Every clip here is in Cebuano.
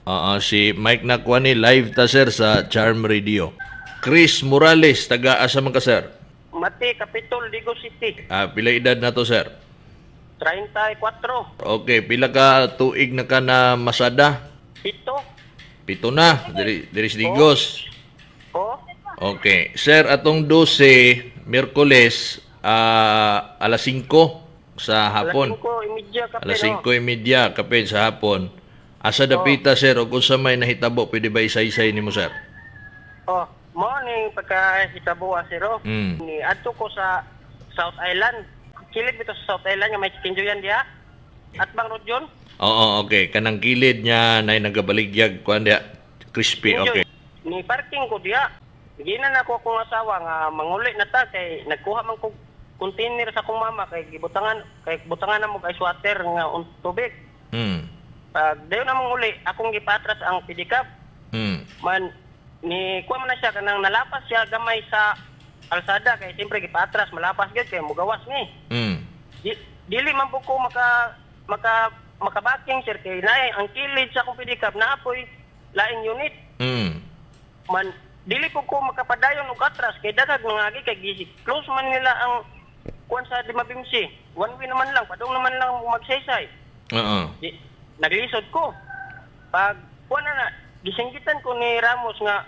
Oo, si Mike Nakwani, live ta, sir, sa Charm Radio. Chris Morales, taga asa man ka, sir? Mati, Capitol, Digos City. Ah, pila edad na to, sir? 34. Okay, pila ka tuig na ka na masada? 7. 7 na, diri, diri sa Digos. Oh. Okay. Sir, atong 12, Miyerkules, alas 5 sa hapon. Alas 5:30, kape. Alas 5:30, kape sa hapon. Asa dapita, sir, o kung sa may nahitabo, pwede ba isaysay nimo, sir? Oh, mo ning pagkahitabo, sir, oh. Ni adto ko sa South Island. Kilid bitaw sa South Island nga may Chicken Joy-an diha. At bang road yun? Oo, okay. Kanang kilid niya na nagabaligyag, kuan diha, crispy, okay. Ni parking ko diha. Ginan ako akong asawa nga manguli na ta kay nagkuha man ko container sa akong mama kay butangan na mo ice water nga tubig. Pag dayon na manguli, akong gipatras ang pedicab. Man ni kuha man na siya kanang nalapas siya gamay sa alsada kay siyempre gipatras malapas gyud kay mugawas ni. Dili man po ko maka maka makabaking, sir, kay naay ang kilid sa akong pedicab naapoy laing unit. Man dili po ko makapadayon og atras kay dagag mga kay gisi close man nila ang kuan sa Dimabimsi. One way naman lang, padung naman lang magsaysay. Di, naglisod ko. Pag kuan na na gisinggitan ko ni Ramos nga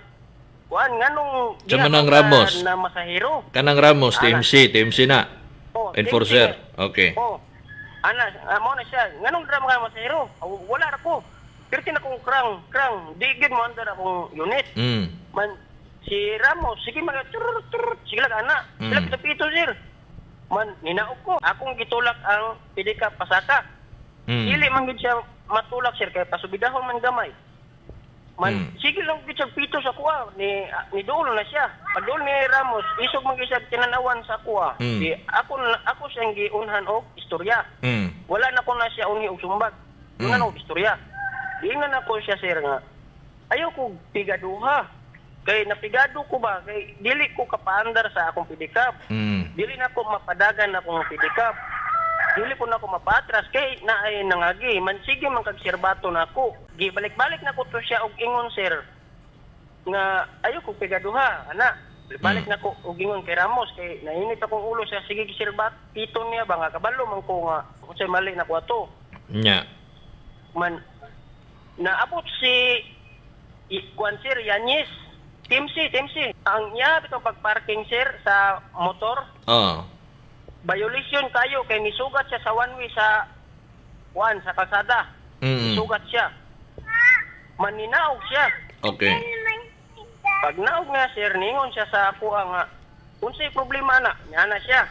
kuan nganong Sa manang Ramos? na masahero. Kanang Ramos, TMC, TMC na. Oh, Enforcer. TMC. Okay. Oh. Ana, mo na siya. Nganong drama nga masahero? Wala ra ko. Pero na kong krang, krang, di gid mo andar akong unit. Man si Ramos sige mga turr turr sige lang ana. Sila pito sir. Man ninaog ko. Akong gitulak ang pedicab pasaka. Dili man gid siya matulak, sir, kay pasubidahon man gamay. Man sige lang gid siya pito sa kuha ni ni duol na siya. Pag duol ni Ramos, isog man gid siya tinanawan sa kuha. Di ako siyang giunhan og istorya. Wala na ko na siya unhi og sumbag. Og istorya. Diingan ako siya, sir, nga ayaw ko pigaduha. Kay napigado ko ba kay dili ko kapaandar sa akong pedicab. Dili na ko mapadagan akong pedicab. Dili ko na ko mapatras kay naay nangagi. Man sige man kag sirbato na ako. Gibalik-balik na ko to siya og ingon, sir, nga ayaw ko pigaduha ana. Balik na ko og ingon kay Ramos kay nainit akong ulo siya sige sirbat pito niya ba nga kabalo man ko nga unsay mali na ko ato. Nya. Man naabot si kuan, sir, Yanyes. Team C, Team C. Ang iya bitong pagparking, sir, sa motor, violation kayo kay nisugat siya sa one way sa kuan sa kalsada. Nisugat siya. Maninaog siya. Pag naog nga, sir, ningon siya sa ako nga unsay problema na? Niana siya.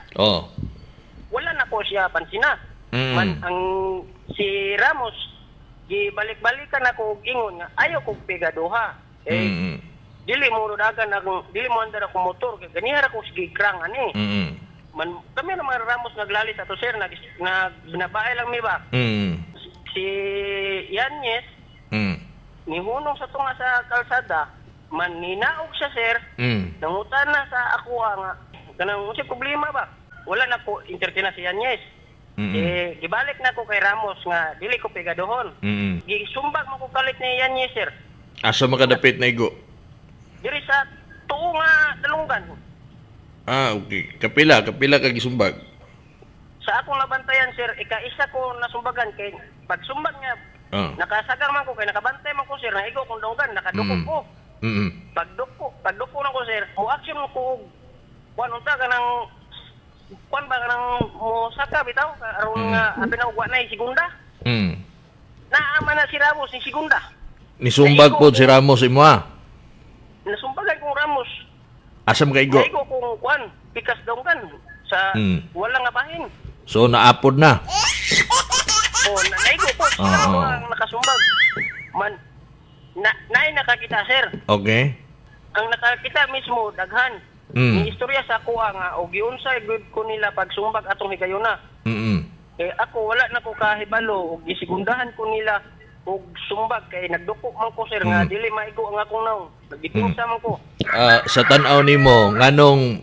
Wala na ko siya pansina. Man ang si Ramos gibalik-balikan ako og ingon nga ayaw kog pigaduha. Eh, dili mo dagan akong dili mo andar akong motor kay ganiha ra ko sige krang ani. Man kami naman Ramos naglalit ato, sir, nag nag binabae lang mi ba. Si Yanyes nihunong sa tunga sa kalsada, man ninaog siya, sir. Nangutan na sa ako nga kanang unsay problema ba. Wala na ko entertain na si Yanyes. Eh, gibalik na ko kay Ramos nga dili ko pigaduhon. Gisumbag mo ko kalit ni Yanyes, sir. Asa makadapit na igo? Diri sa tuo nga dalunggan. Ah, okay. Kapila, kapila ka gisumbag? Sa akong nabantayan, sir, ika-isa ko nasumbagan kay pagsumbag niya nakasagang man ko kay nakabantay man ko, sir, naigo kong dunggan, nakaduko ko. Pagduko na ko, sir, mo action ko og kuan unta kanang kuan ba kanang mo saka bitaw aron nga abi na og wa nay segunda. Naama na si Ramos ni segunda. Nisumbag po si Ramos imo ah. Nasumbagan kong Ramos. Asa makaigo? Naigo kong kuan pikas dunggan sa wala nga bahin. So naapod na. Oh, naigo ko sila ang nakasumbag. Man na naay nakakita, sir. Ang nakakita mismo daghan. Ni istorya sa kuha nga og giunsay gud ko nila pagsumbag atong higayuna. Eh ako wala na ko kahibalo og gisigundahan ko nila og sumbag kay nagduko man ko, sir, nga dili maigo ang akong naong. Nagdipinsa man ko. Ah, sa tan-aw nimo, nganong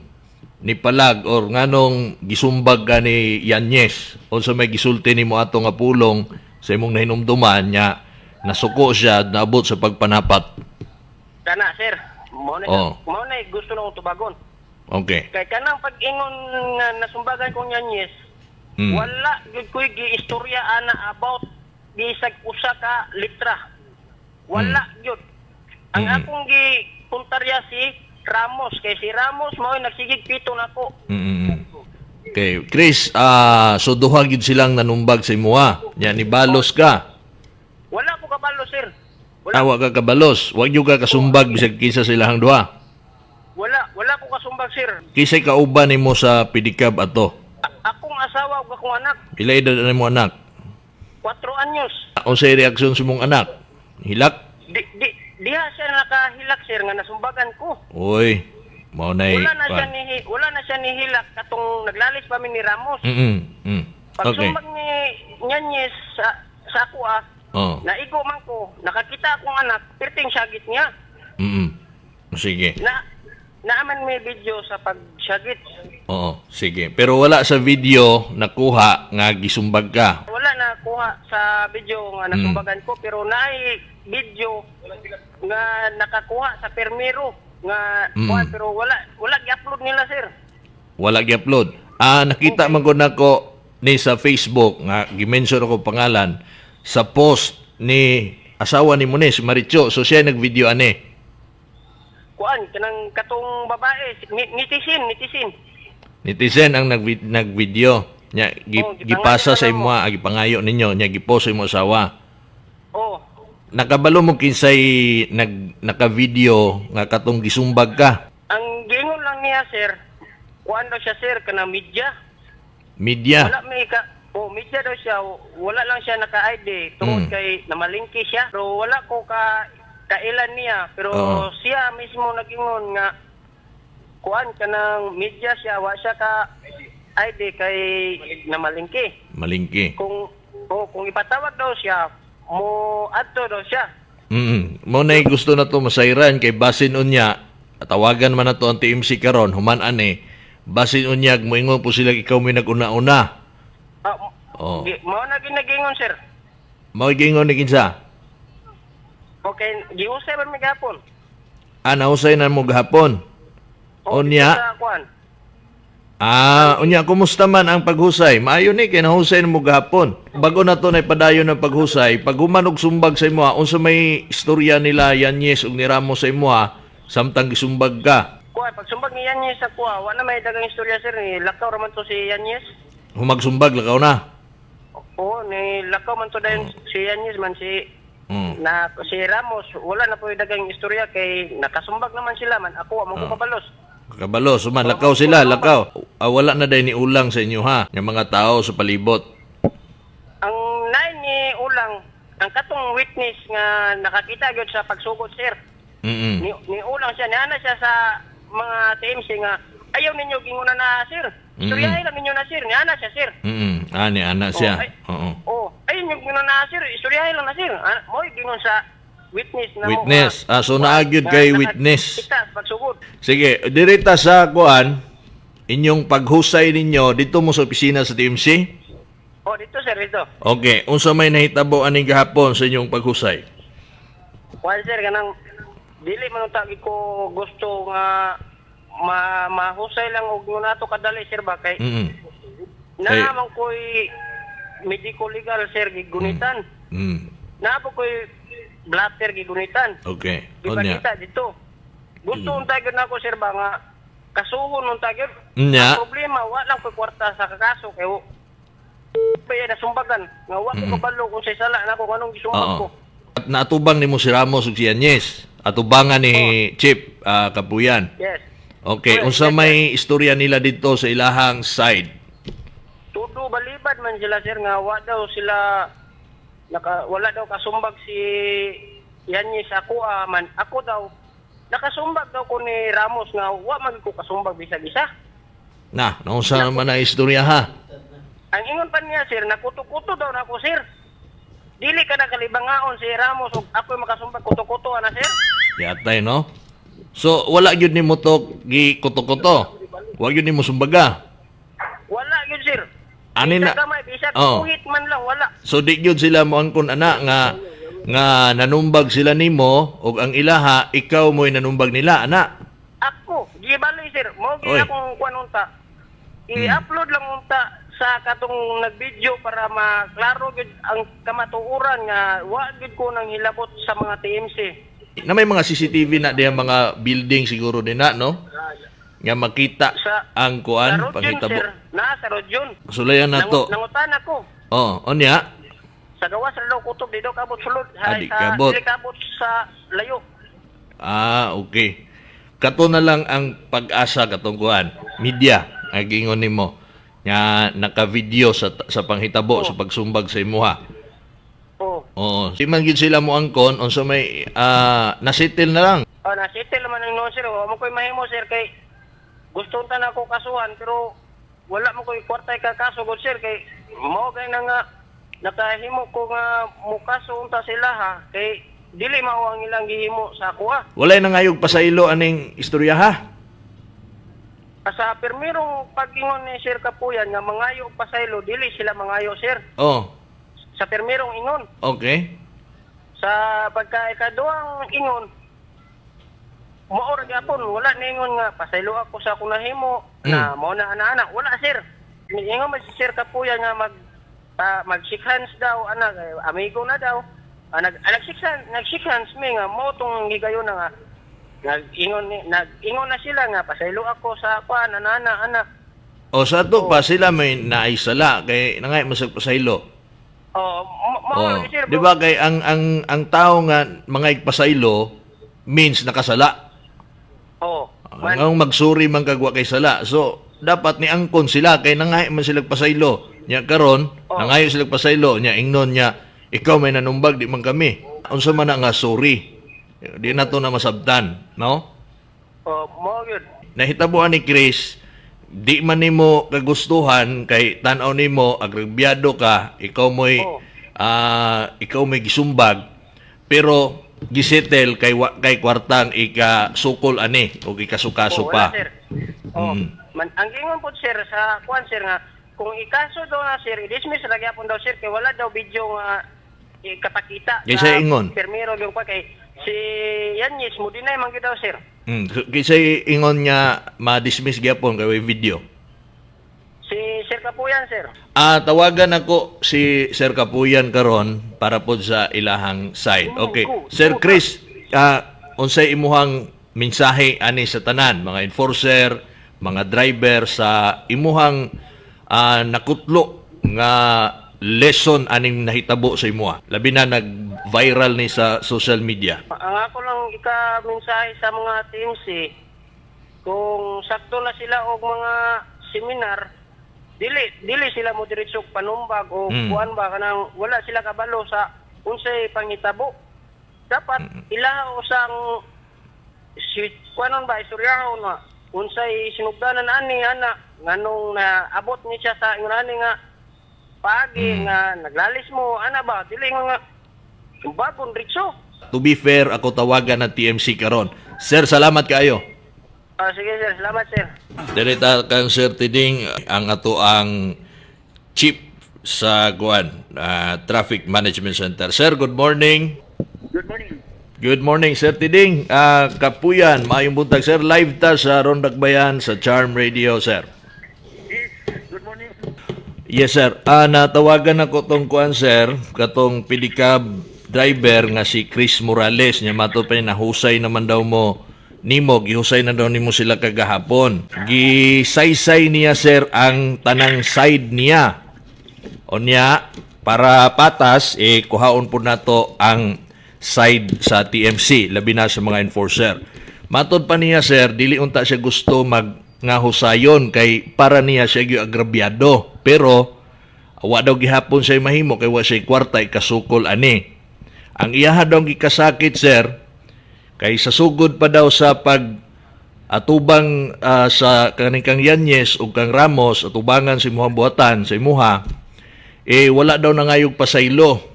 nipalag or nganong gisumbag ka ni Yanyes, o sa may gisulti nimo ato nga pulong sa imong nahinumduman niya? nasuko siya, naabot sa pagpanapat. Kana, sir. Mao na mao na gusto na akong tubagon. Kay kanang pag-ingon nga nasumbagan kong Yanyes, wala gyud ko'y giistorya ana about bisag usa ka litra. Wala gyud. Ang akong gipuntarya si Ramos, kay si Ramos mao'y nagsigig pito nako. Okay, Chris, so duha gyud silang nanumbag sa imuha. Nya nibalos ka. Wala ko kabalo, sir. Wala. Wa ka kabalos. Wa gyud ka kasumbag bisag kinsa sa ilahang duha. Wala, wala ko kasumbag, sir. Kinsay kauban nimo sa pedicab ato? Akong asawa ug akong anak. Pila edad na nimo anak? 4 anyos. Unsay reaksyon sa imong anak? Hilak? Di, di, diha siya nakahilak, sir, nga nasumbagan ko. Uy, mao nay Wala na siya nihilak katong naglalis pa mi ni Ramos. Pagsumbag ni Nyanyes sa ako ah, naigo man ko, nakakita akong anak, perting syagit niya. Sige. Na naaman may video sa pagsyagit. Oo, sige. Pero wala sa video nakuha nga gisumbag ka. Wala na kuha sa video nga nasumbagan ko, pero naay video nga nakakuha sa permiro nga kuha, pero wala wala gi-upload nila, sir. Wala gi-upload. Nakita man ko nako ni sa Facebook nga gi-mention ako pangalan sa post ni asawa ni Munis, Maricho. So siya nag-video ani. Kuan kanang katong babae, netizen, netizen. Netizen ang nag-video. Nya Oh, gipangayo gipasa sa na mo. imo, gipangayo ninyo, nya gipost sa imo asawa. Oh. Nakabalo mo kinsay naka-video nga katong gisumbag ka? Ang giingon lang niya, sir, kuan daw siya, sir, kanang media. Media. Wala may ka oh, media daw siya, wala lang siya naka-ID tungod kay namalingki siya. Pero wala ko ka kailan niya, pero siya mismo nag-ingon nga kuan kanang media siya, wa siya ka ID kay namalingki. Malingki. Kung oh, kung ipatawag daw siya, mo adto daw siya. Mo na gusto na to masayran kay basin unya tawagan man na to ang TMC karon human ani, basin unyag moingon po sila ikaw may naguna-una. Ah, mao na ginagingon, sir. Mao gingon ni kinsa? Okay, giusay man mi gapon. Nahusay na mo gahapon. Oh, Unya. dito sa kuan. Unya, kumusta man ang paghusay? Maayo ni kay nahusay na mo gahapon. Bago na to na padayon ng paghusay, pag human og sumbag sa imo, unsa may istorya nila Yanyes ug ni Ramos sa imo samtang gisumbag ka? Kuan, pagsumbag ni Yanyes sa kuha, wala may dagang istorya, sir, ni lakaw ra man to si Yanyes. Humagsumbag lakaw na. Oo, ni lakaw man to dayon si Yanyes man si na si Ramos, wala na po yung dagang istorya kay nakasumbag naman sila man ako wa man ko kabalos. Kabalo, suman lakaw sila, lakaw. Wala na dahil ni ulang sa inyo ha, yung mga tao sa palibot. Ang nain ni ulang ang katong witness nga nakakita gyud sa pagsugod, sir. Ni ulang siya, niana siya sa mga TMC nga ayaw ninyo ginguna na, sir. Istoryahin lang ninyo na, sir. Niana siya, sir. Ani ana siya. Oh, ay. Oo. Oh, ayun yung ginguna na, sir. Istoryahin lang na, sir. Ah, mo'y gingon sa witness na mo Witness. So naagyod kay witness. Kita sa pagsugod. Sige, direta sa kuan, inyong paghusay ninyo dito mo sa opisina sa TMC. Oh, dito, sir, dito. Okay, unsa may nahitabo ani gahapon sa inyong paghusay? Kuan, sir, kanang dili man unta gid ko gusto nga mahusay lang og nato kadali, sir, ba kay naa man ko'y medico legal, sir, gigunitan. Naa po ko'y blatter gigunitan. Unya. Gipakita dito. Gusto unta gyud nako, sir, ba nga kasuhon unta gyud. Unya. Ang problema, wa lang ko'y kwarta sa kakaso kay ba nasumbagan nga wa ko kabalo kung say sala nako, nganong gisumbag ko. At naatubang nimo si Ramos ug si Anyes. Atubangan ni Chip Kapuyan. Yes. Okay, Well, unsa yes, may istorya nila dito sa ilahang side? Tudo balibad man sila, sir, nga wa daw sila wala daw kasumbag si Yanyes ako man ako daw nakasumbag daw ko ni Ramos nga wa man ko kasumbag bisag isa. Na, naunsa naman ang istorya ha? Ang ingon pa niya, sir, nakuto-kuto daw nako, sir. Dili ka na kalibangaon si Ramos ug ako makasumbag, kuto-kuto ana, sir. Yatay, no? So, wala gyud nimo to gi kuto-kuto. Wa gyud nimo sumbaga. Wala yun, sir. Ani Bisag na gamay, bisag Oh. kuhit man lang wala. So di gyud sila moangkon ana nga Nga nanumbag sila nimo ug ang ilaha, ikaw mo'y nanumbag nila, ana. Ako, gibali, sir. Mo Oy. gyud akong kuan unta. I-upload lang unta sa katong nag-video para maklaro gyud ang kamatuoran nga wa gyud ko nang hilabot sa mga TMC. Na may mga CCTV na diya, mga building siguro din na, no? Nga makita Sa ang sa kuan Rodjun, panghitabo. sir. Na sa Rodjun. Sulayan na to. Nangutan ako. Oh, unya. Sa gawas ra daw kutob, di daw kabot sulod. Ah, di Sa, kabot. Dili kabot sa layo. Ah, okay. Kato na lang ang pag-asa katong kuan. Media ang giingon nimo nga naka-video sa panghitabo sa pagsumbag sa imuha. Oh. Oo. Di man gid sila mo angkon unsa may nasettle na lang. Oh, nasettle man ang noon, sir. Wa mo koy mahimo, sir, kay gusto ta na ako kasuhan pero wala mo koy kwarta ka kaso gud, sir, kay mao kay na nga nakahimo ko nga mukaso unta sila ha, kay dili mao ang ilang gihimo sa ako ha. Walay nangayog pasaylo aning istorya ha. Sa permirong pag-ingon ni Sir Kapuyan nga mangayo pasaylo, dili sila mangayo, sir. Oh, Sa permirong ingon. Okay. Sa pagka ikaduhang ingon, mao ra gyapon wala ningon nga pasaylo ako sa akong nahimo na mao na ana-ana, wala, sir. Niingon man si Sir Kapuya nga mag shake hands daw ana, eh, amigo na daw. Nag shake hands mi nga mao tong higayon na nga nag-ingon na sila nga pasaylo ako sa kuan ana-ana ana. O sa ato pa sila may naisala kay nangay mo sa pasaylo. Oh, mao Oh, lagi, sir. di ba kay ang tao nga mga igpasaylo means nakasala. Oh, man, Ang magsuri man kag wa kay sala. So dapat ni angkon sila kay nangay man sila pasaylo. Nya karon, nangayo sila pasaylo, nya ingnon niya ikaw may nanumbag, di man kami. Unsa man na nga sorry? Di na to na masabtan, no? Oh, mao gyud. Nahitabuan ni Chris, di man nimo kagustuhan kay tan-aw nimo agrabyado ka, ikaw mo'y ikaw may gisumbag, pero gisettle kay wa kay kwartang ikasukol ani o ikasukaso Oh, pa. wala, sir. Oh, man, ang gingon po, sir, sa kuan, sir, nga kung ikaso daw na, sir, i-dismiss ra gyapon daw, sir, kay wala daw video nga ikapakita. Kaysa ingon. Permiro yung kuan kay si Yanyes mo dinay man gyud daw, sir. Kaysa ingon nga ma-dismiss gyapon kay way video. Si Sir Kapuyan, sir. Tawagan ako si Sir Kapuyan karon para pod sa ilahang side. Okay. Sir Chris, unsay imuhang mensahe ani sa tanan, mga enforcer, mga driver, sa imuhang nakutlo nga lesson aning nahitabo sa imuha? Labi na nag-viral ni sa social media. Ang ako lang ika-mensahe sa mga TMC, kung sakto na sila og mga seminar, dili dili sila mo diretso panumbag o kuan ba, kanang wala sila kabalo sa unsay pangitabo. Dapat ilaha usang si kuanon ba, istoryahon nga unsay sinugdanan ani ana, nganong naabot ni siya sa ingon ani nga paagi nga naglalis mo ana ba, dili nga nga bagong diretso. To be fair, ako tawagan ng TMC karon. Sir, salamat kaayo. Ah, sige, sir, salamat, sir. Direta kang Sir Tiding, ang ato ang chief sa kuan, Traffic Management Center. Sir, good morning. Good morning. Good morning, Sir Tiding. Kapuyan, maayong buntag, sir. Live ta sa Rondakbayan sa Charm Radio, sir. Yes, good morning. Yes, sir. Natawagan ako tong kuan, sir, katong pedicab driver nga si Chris Morales. Nya mato pa niya, nahusay naman daw mo nimo, gihusay na daw nimo sila kagahapon. Gisaysay niya, sir, ang tanang side niya. Unya, para patas, eh, kuhaon po nato ang side sa TMC, labi na sa mga enforcer. Matod pa niya, sir, dili unta siya gusto mag nga husayon kay para niya siya gyud agrabyado. Pero wa daw gihapon siya mahimo kay wa siya kwarta ikasukol ani. Ang iyaha daw gikasakit, sir, kay sa sugod pa daw sa pag atubang sa kaning kang Yanyes ug kang Ramos atubangan sa imuhang buhatan sa imuha, eh, wala daw nangayog pasaylo.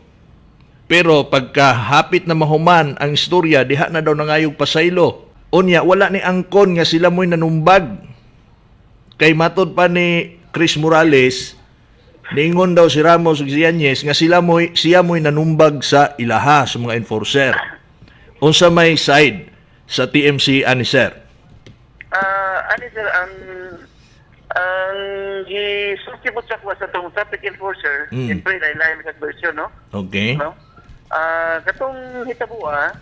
Pero pagka hapit na mahuman ang istorya, diha na daw nangayog pasaylo. Unya, wala ni angkon nga sila mo'y nanumbag. Kay matod pa ni Chris Morales, Niingon daw si Ramos ug si Yanyes nga sila mo'y siya mo'y nanumbag sa ilaha sa mga enforcer. Unsa may side sa TMC ani, sir? Ano sir, ang gisulti po sa kuha sa tong traffic enforcer, siyempre lain sa version, no? Okay. No? Katong hitabua,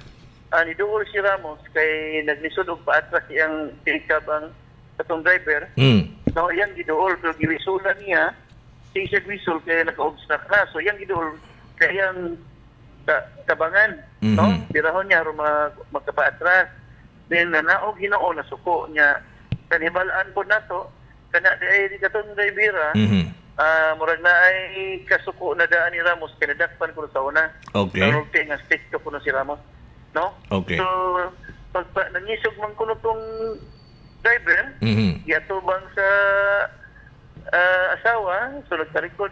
niduol si Ramos kay naglisod og paatras iyang pick-up ang katong driver. No, iyang giduol pero giwisulan niya. Siya whistle kay naka-obstruct na. So iyang giduol kay iyang tabangan, no? Birahon niya aron makapaatras. Then nanaog Ginoo, nasuko niya. Kanibalaan po nato kana di ay katong drivera. Murag na ay kasuko na daan ni Ramos kay nadakpan ko sa una. Narulti nga stick to kuno si Ramos. No? Okay. So pag nangisog man kuno tong driver, giatubang sa asawa, so nagtarikod,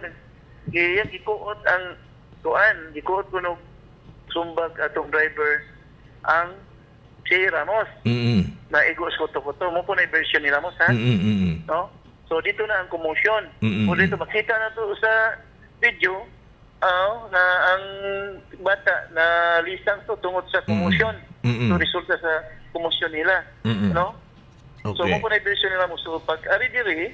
iyang gikuot ang kuan, gikuot kuno sumbag atong driver ang si Ramos na igo sa kuto-kuto mo po na version ni Ramos, ha, no? So dito na ang commotion. O dito makita na to sa video na ang bata na lisang to tungod sa commotion. So resulta sa commotion nila, no? So mo po na version nila mo. So pag ari diri,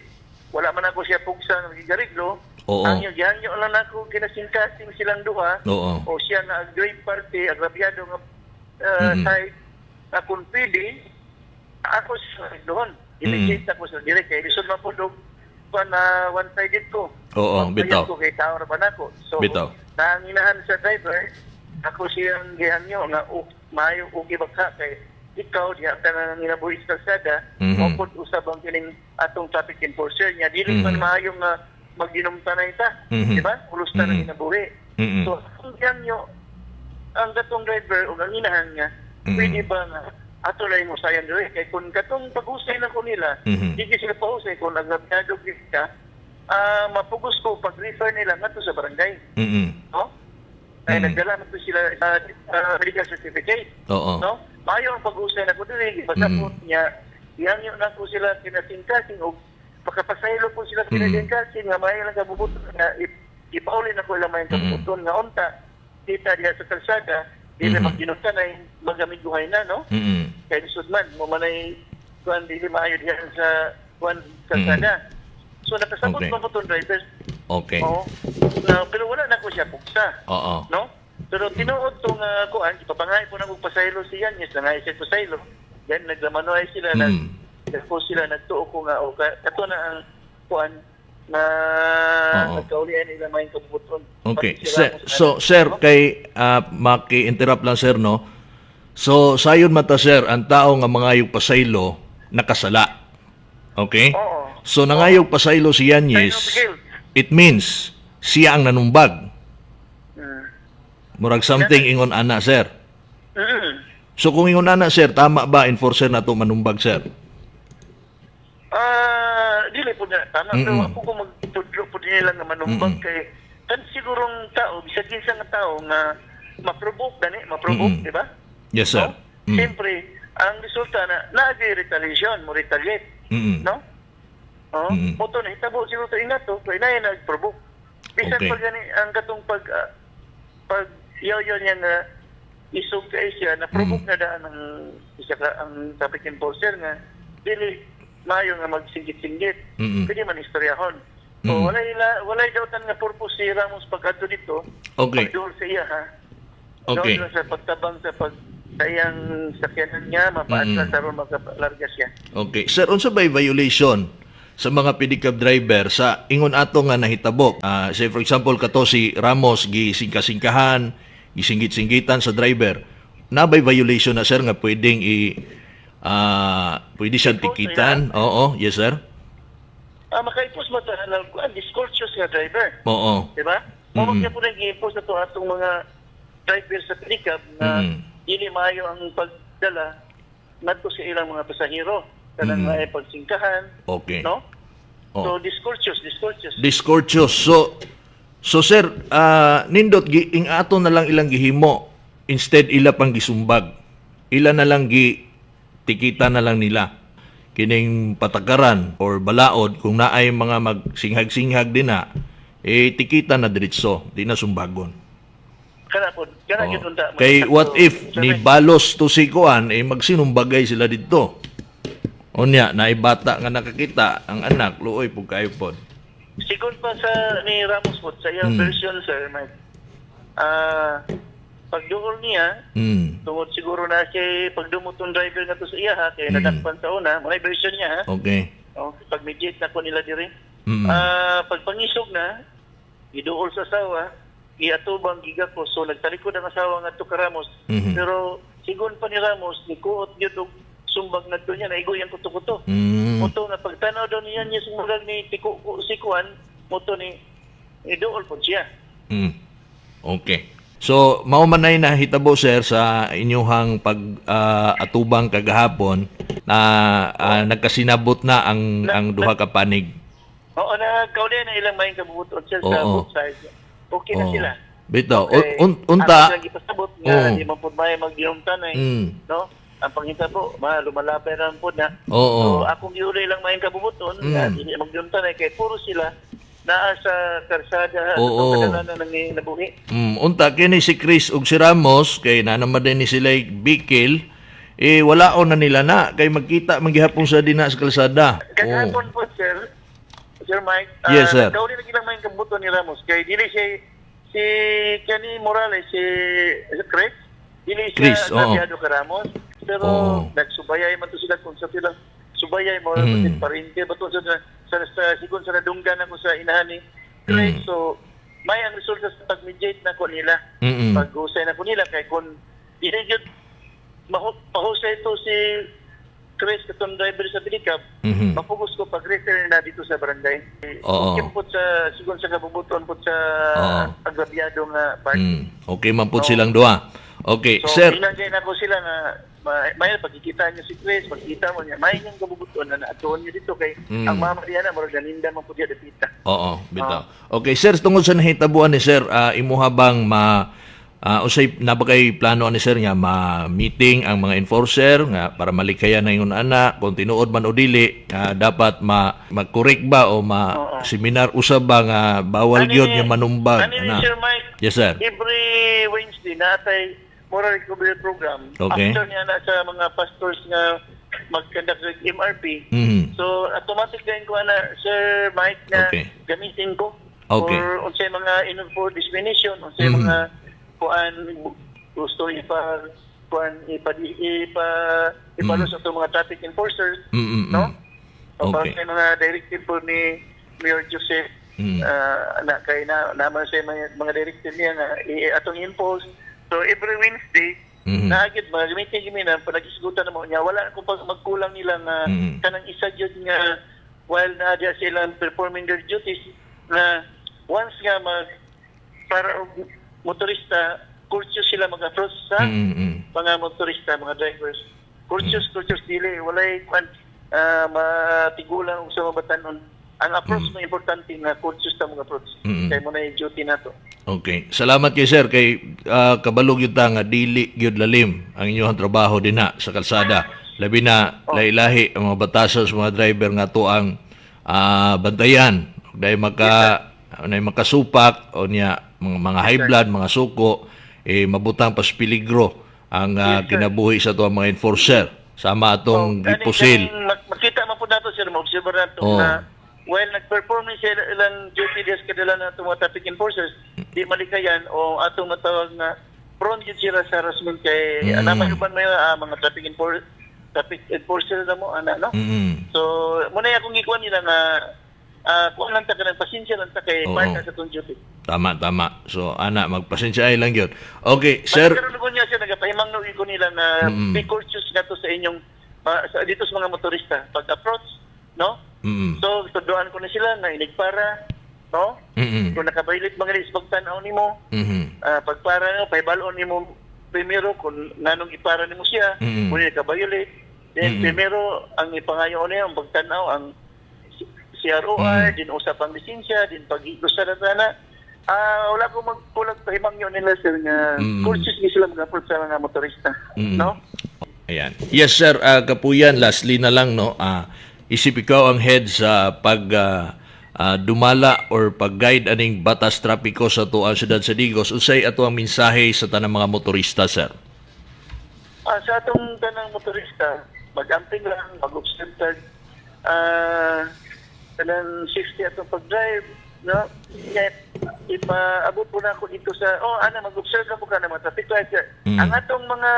wala man ako siya pugsa ng gigariglo. Ang yung gihanyo lang ako kinasingkasing silang duha. O siya na grave party, agrabyado nga side na kung pwede, ako sa doon. Iligit ako sa direct. Kaya lisod man po doon pa na one-sided ko. Oo, Magbayad bitaw. ko kay tao ra ba nako. So, nanginahan sa driver, ako siyang gihangyo nga maayo okay ba ka kay ikaw diha ka na nanginabuhi sa kalsada, mm usab ang kining atong traffic enforcer niya dili man maayo nga maginom-tanay ta, di ba? Ulos ta na ginabuhi. So, ang gihangyo ang katong driver o ang inahan niya, pwede ba nga ato lang mo sayan diri kay kung katong paghusay na ko nila, di gyud sila pahusay kung agrabyado gyud ka, mapugos ko pag-refer nila ngadto sa barangay, no? Ay nagdala man to sila medical certificate, no? Maayo ang paghusay na ko diri, pasapot niya, iyang na ko sila kinasingkasing og makapasaylo po sila kinasingkasing nga maayo lang kabubuton nga ipauli na ko ilang mayong kabubuton nga unta kita diha sa kalsada di na magginutanay magamiguhay na, no? Kay lisod man mo manay kuan dili maayo diha sa kuan kalsada. So nakasabot pa mo tong driver. Oo. Na, pero wala na ko siya pugsa. No? Pero tinuod tong kuan, ipapangay po na kong pasaylo si Yanyes, nangay siya pasaylo. Then naglamanoy sila, nag po sila nagtuo ko nga o kato na ang kuan na nagkaulian nila may kabubuton. Okay. Pati si Sir, Ramos, so ano, sir no? kay maki-interrupt lang, sir, no. So sayon mata, sir, ang tao nga mangayog pasaylo nakasala. Okay? Oo. So nangayog pasaylo si Yanyes, Sign of guilt. it means siya ang nanumbag. Murag something ingon ana, sir. So kung ingon ana, sir, tama ba enforcer na to manumbag, sir? Dili po na tama. Pero ako kung magtudlo po nila nga manumbag kay kan sigurong tao, bisag kinsa nga tao nga ma-provoke gani, ma-provoke, di ba? Yes, sir. No? Siyempre, ang resulta na naagi retaliation, mo retaliate, no? Oh, mo to nahitabo siguro to ingat to, kay naay nag-provoke. Bisan pag gani ang katong pag yaw niya nga isog kay siya na provoke na daan ang isa ka ang traffic enforcer nga dili maayo nga magsinggit-singgit. Pwede man istoryahon. So, walay dautan nga purpose si Ramos pag-adto dito. Pagduol sa iya ha. Doon sa pagtabang sa iyang sakyanan niya, mapaatras aron makalarga siya. Okay. Sir, unsa bay violation sa mga pedicab driver sa ingon ato nga nahitabo? Say for example kato si Ramos gisingka-singkahan, gisinggit-singgitan sa driver. Nabay violation na, sir, nga pwedeng i pwede siyang tikitan? Oo, yes, sir. Makaipos ba ta ng discourteous nga driver? Oo. Di ba? Mao mm po nang gi-impose na to atong mga driver sa pedicab na dili maayo ang pagdala ngadto sa ilang mga pasahero kanang mm pagsingkahan, no? Oo. So discourteous, discourteous. Discourteous. So sir, nindot gi ing ato na lang ilang gihimo instead ila pang gisumbag. Ila na lang gi tikita na lang nila kining patakaran or balaod kung naay mga magsinghag-singhag din na eh tikita na diretso, di na sumbagon. Kana po, kana gyud unta. Kay what if Sir ni Mike, balos to si kuan, eh magsinumbagay sila dito. Unya, naay bata nga nakakita ang anak, luoy pug kayo pod. Sigon pa sa ni Ramos po, sa iyang version, Sir Mike. Pagduol niya, tungod siguro na kay pagdumot tong driver nga to sa iya ha, kay nadakpan sa una, mga version niya ha. Oh, pag mediate na ko nila diri. Pagpangisog na, giduol sa asawa, giatubang gigako, so nagtalikod ang asawa ngadto ka Ramos. Pero sigon pa ni Ramos, nikuot gyud og sumbag ngadto niya, naigo yang kuto-kuto. Moto na pagtanaw daw niya niya sumugag ni tiko si Kuan, moto ni iduol po siya. Okay. So, mao man ay nahitabo, sir, sa inyuhang pag atubang kagahapon na nagkasinabot na ang duha ka panig. Oo, na kauli na ilang may kabubuton sir sa both sides. Okay na sila. Bitaw, Okay. unta Ako silang gipasabot nga di man pud may magdinom-tanay, no? Ang panghitabo, ma lumalapay ra pud na. So akong giulay lang may kabubuton nga dili magdinom-tanay kay puro sila naa sa karsada atong kadalanan ng nabuhi. Unta kini si Chris ug si Ramos kay na naman din ni sila bikil, eh wala na nila na kay magkita man gihapon sa dinha sa kalsada. Kagahapon po, sir, Sir Mike, Yes, sir. nagkauli na ilang may kabubuton ni Ramos kay dili siya si Kenny Morales, si Chris, dili siya Chris, oo. agrabyado ka Ramos, pero nagsubayay man to sila kung sa silang subayay mo parente ba to sa sigon sa nadunggan ako sa inahan ni Chris. So may ang resulta sa pag-mediate na ko nila. Paghusay na ko nila kay kung dili gyud mahusay to si Chris katong driver sa pick-up, mapugos ko pag-refer na dito sa barangay. Okay po sa sigon sa kabubuton po sa agrabyado nga part. Okay man pud silang duha. Okay, So, sir. binagay na ko sila na may pagkikita niyo si Chris, pagkita mo niya, may niyang kabubuton na naatuon niyo dito kay ang mama diya na murag naninda man po diya dapita. Oo, bitaw. Okay, sir, tungod sa nahitabuan ni sir, imuha bang ma unsay na ba kay plano ni sir nga ma-meeting ang mga enforcer nga para malikayan na ingon ana kung tinuod man o dili, dapat ma mag-correct ba o ma seminar usab ba nga bawal gyud nga manumbag Ani ni ana? Sir Mike, Yes, sir. every Wednesday natay moral recovery program. After niya na sa mga pastors nga mag-conduct sa MRP. So automatic din ko ana, Sir Mike, na gamitin ko or unsay mga in for discrimination, unsay mga kuan gusto ipa kuan ipa ipa ipalo sa atong mga traffic enforcers, no? So, parang may mga directive po ni Mayor Joseph na kay na naman sa mga directive niya nga atong impose. So every Wednesday naagid mga gamitin kami na panagisgutan na mo niya, wala ko pag magkulang nila nga kanang isa gyud nga while na diya sila performing their duties na once nga mag para og motorista, courteous sila mag-approach sa mga motorista, mga drivers. Courteous, courteous, dili walay kwan matigulang og sa mga batanon. Ang approach mo importante nga courteous ta mga approach. Kay mo na yung duty nato. Okay. Salamat kay sir kay kabalog gyud ta nga dili gyud lalim ang inyong trabaho dinha sa kalsada. Labi na lahi-lahi ang mga batasan sa mga driver nga to ang bantayan. Dahil maka nay makasupak o niya mga high blood, mga suko, eh mabutang pas peligro ang kinabuhi sa ato ang mga enforcer. Sama atong gipusil. Makita man po nato, sir, ma-observe nato na while nag-perform ni sila ilang duty desk kadala na itong mga traffic enforcers, di malikayan o atong matawag na prone gyud sila sa harassment kay naman uban may mga traffic enforcer na mo ana, no? So muna akong gikuan nila nga kuan lang ta kanang pasensya lang ta kay part na sa atong duty. Tama, tama. So, ana, magpasensya ay lang yun. Okay, sir. Karon ko niya siya nagapahimang no ko nila na be courteous nga to sa inyong dito sa mga motorista pag approach, no? So tuduan ko na sila nga inigpara, no? Kung nakabaylit mga is pagtan-aw nimo, pagpara nimo, pahibalo nimo primero kung nganong ipara nimo siya, kung nakabaylit. Then primero ang ipangayo niya ang pagtan-aw ang CROR, din usap ang lisensya, din pag-gusto na na. Wala ko magkulag pahimang yun nila, sir, nga courteous gyud sila mag-approach sa mga motorista, no? Ayan. Yes, sir. Kapuyan, lastly na lang, no? Isip ikaw ang head sa pag Dumala or pag-guide aning batas trapiko sa atoang siyudad sa Digos, unsay ato ang mensahe sa tanang mga motorista, sir? Sa atong tanang motorista, mag-amping lang, mag-observe tag, kanang safety atong pag-drive, no? Kaya, ipaabot po na ako dito sa, oh, ana, mag-observe na po ka na mga traffic lights. Ang atong mga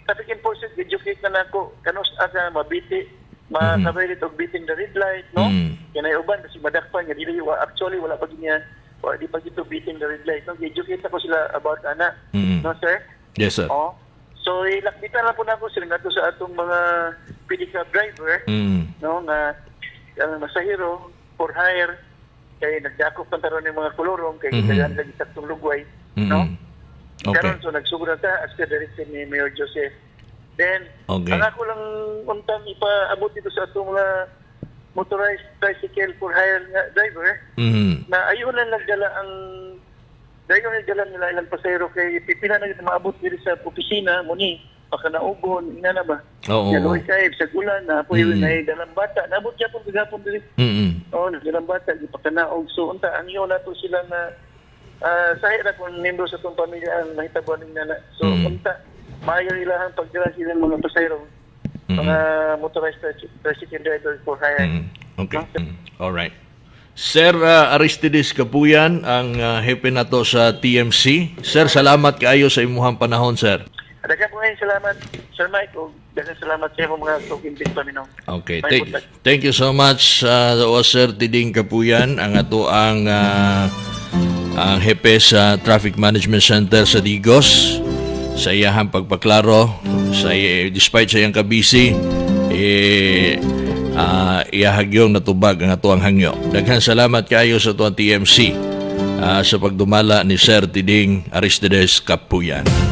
traffic enforcement, educate na nako, kanus asa mabiti, makabay og beating the red light, no? Kaya uban kasi madakpan nga dili wa actually wala pa niya wa di pa gito beating the red light, no? Educate ako sila about ana. No, sir? Yes, sir. Oh. So ilakbitan lang po nako sila ngadto sa atong mga pedicab driver, no, nga ang masahero for hire kay nagdakop man taron ng mga kolorong kay mm lagi saktong lugway, no? Karon so nagsugod na ta as per direction ni Mayor Joseph. Then ang ako lang untang ipaabot dito sa atong mga motorized tricycle for hire nga driver na ayun lang nagdala ang dahil nagdala nila ilang pasahero kay pipila na gid maabot diri sa opisina mo ni baka naugon ina na ba. Luoy kay sa gulan na po na dalang bata naabot gyapon gihapon diri. Oh, nagdalang bata gipakanaog. So unta ang iyo nato sila na sahi ra kung membro sa atong pamilya ang mahitabo ning nana. So unta maayo ilahang pagdala silang mga pasahero, mga motorized tricycle driver for hire. Okay. All right. Sir Aristides Kapuyan, ang hepe nato sa TMC. Sir, salamat kaayo sa imuhang panahon, sir. Daghang po ngayon salamat, Sir Mike, ug daghang salamat sa imong mga tukimpit paminaw. Okay, May thank, buntag. thank you so much, Sir Tiding Kapuyan, ang ato ang hepe sa Traffic Management Center sa Digos sa iyahang pagpaklaro sa despite sa iyang kabisi eh iyahagyong natubag ang ato ang hangyo. Daghang salamat kaayo sa atuang TMC sa pagdumala ni Sir Tiding Aristides Kapuyan.